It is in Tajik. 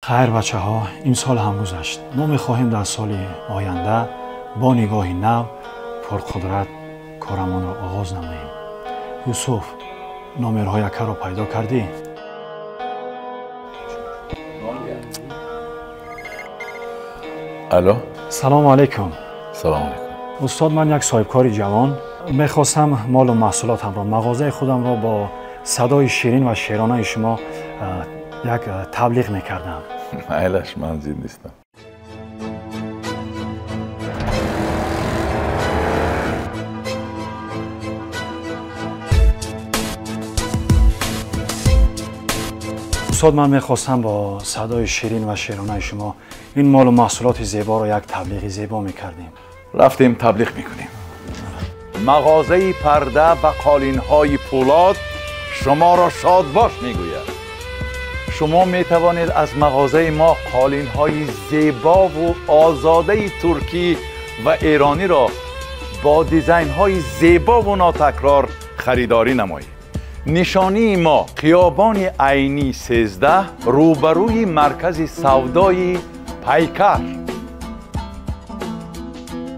Хайр, бачаҳо, имсол ҳам гузашт. Мо мехоҳем дар соли оянда бо нигоҳи нав, пурқудрат корамонро оғоз намоем. Юсуф, номерҳои акаро пайдо кардӣ? Алло. Салому алайкум. Салому алайкум. Устод, ман як соҳибкори ҷавон мехостам молу маҳсулотамро, мағозаи худамро бо садои ширин ва шеронаи шумо як таблиғ мекардам. Майлаш, ман зид нестам. Устод, ман мехостам бо садои ширин ва шеронаи шумо ин молу маҳсулоти зеборо як таблиғи зебо мекардем. Рафтем, таблиғ мекунем. Мағозаи парда ва қолинҳои пӯлод шуморо шодбош мегӯяд. Шумо метавонед аз мағозаи мо қолинҳои зебову озодаи туркӣ ва эрониро бо дизайнҳои зебову нотакрор харидорӣ намоед. Нишонии мо хиёбони Айнӣ 13, рӯбарӯи маркази савдои Пайкар.